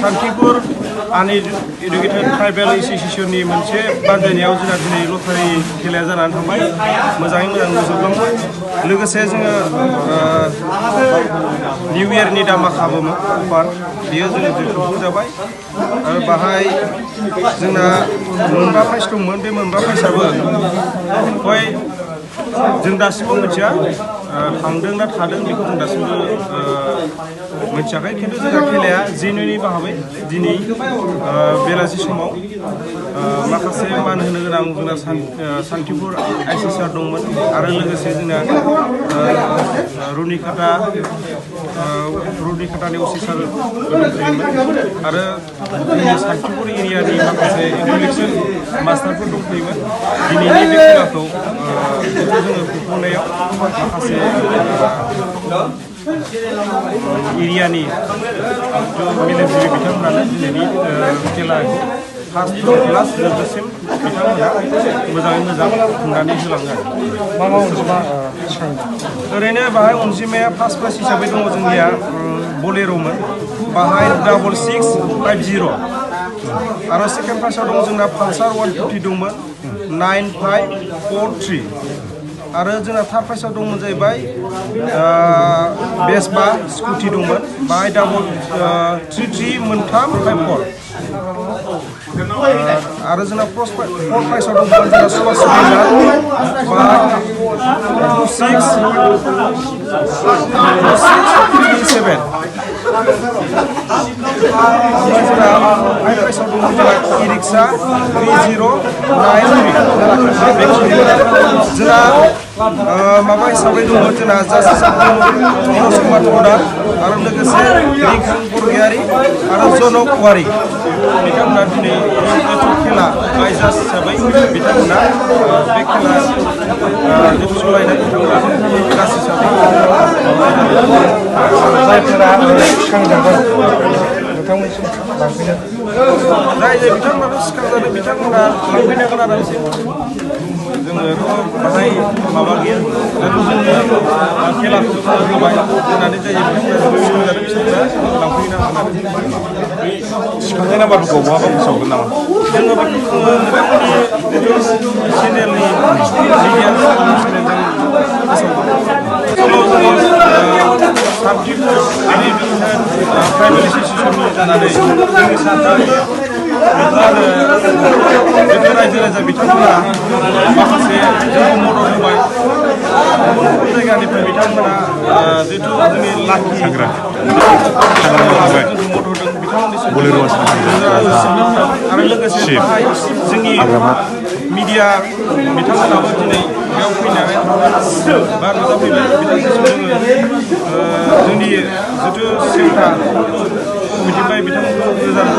Santipur आनएडुकेटेड tribal एसोसिएशननि मोनसे बानजायनायाव जोंहा दिनै लटारि खेलाया जानानै थांबाय मोजाङै मोजां नुजोबलांबाय लोगोसे जोङो निउ इयारनि दामाखाबोमोन अफार बेयो जोङो दिनैबो जाबाय आरो बाहाय जोंना मोनबा प्राइज दंमोन बे मोनबा प्राइजआबो गय जों दासिमबो मिथिया थांदों ना थादों बेखौ जों दासिमबो मिथियाखै खिन्थु जोंहा खेलाया जेनुइनलि भाबै दिनै बेलासि समाव माखासे मान होनो गोनां जोंना सान्तिपुर आइसिएसआर दंमोन आरो लोगोसे जोंना रुनिकाटानि अफिसार दंफैयोमोन आरो जोंनि सान्तिपुर एरियानि माखासे इन्टेलेक्सुवेल मास्टारफोर दंफैयोमोन दिनैनि बे खेलाखौ जोङो खुंफुंनायाव माखासे एरियानि मेलेमजिबि बिथांमोनानो दिनैनि खेलाखौ फार्स्ट लास्ट जोबजासिम बिथांमोना मोजाङै मोजां खुंनानै होलाङो ओरैनो बाहाय अनजिमाया फार्स्ट प्राइज हिसाबै दङ जोंनिया बलेर'मोन बाहाय 6650 आरो सेकेन्ड प्राइजआव दङ जोंना पालसार 150 दंमोन 9543 आरो जोंना थार्ड प्राइजआव दंमोन जाहैबाय बेसबा स्कुटि दंमोन बाहाय 33 मोनथाम 54 आरो जोंना फर्थ प्राइजआव दंमोन जोंना सुभाष सुबिला बाहाय 2637 ओमफ्राय जोंना फाइभ प्राइजआव दंमोन जोंना इ रिक्सा 3093 जोंना माबा हिसाबै दंमोन जोंना जास्टिस मनज कुमार टदा आरो लोगोसे रिंखां बरगयारि आरो जनक वारि बिथांमोना दिनै खेला बाय जाज हिसाबै बिथांमोना बे खेला जिथु सालायनाय बिथांमोना जाज हिसाबै जायफोरा थिखांजादों नोंथांमोनसिम लांफैनो जाय बिथांमोनाथ' सिखांजादों बिथांमोना लांफैनांगोन आरो जोङोथ' बाहाय माबा गैया जोङो खेलाखौ होबाय होनानै जायो बिथांमोना सिखांजादों बिसोरना लांफैनो हागोन सिखांनाय नाम्बारफोरखौ बहाबा फोसावगोन नामा जोङो बेखौ चेनेलनि मिडिया चेनेलजों फोसावगोन सान्तिपुर आनएडुकेटेड ट्राइबेल एसोसिएशननि जानानै जोंनि सानथालि जोंनि रायजो राजा बिथांमोना माखासे जोंखौ मदद होबाय गुबुन गुबुन जायगानिफ्राय बिथांमोना जिहेतु जोंनि लाखि सांग्रां जोंखौ मदद होदों आरो लोगोसे बाहाय जोंनि मिडिया बिथांमोनाबो दिनै बेयाव फैनानै बा नुजाफैबाय बिथांमोनखौ जोङो जोंनि जिथु सेन्टार कमिटिनिफ्राय बिथांमोनखौ रोजा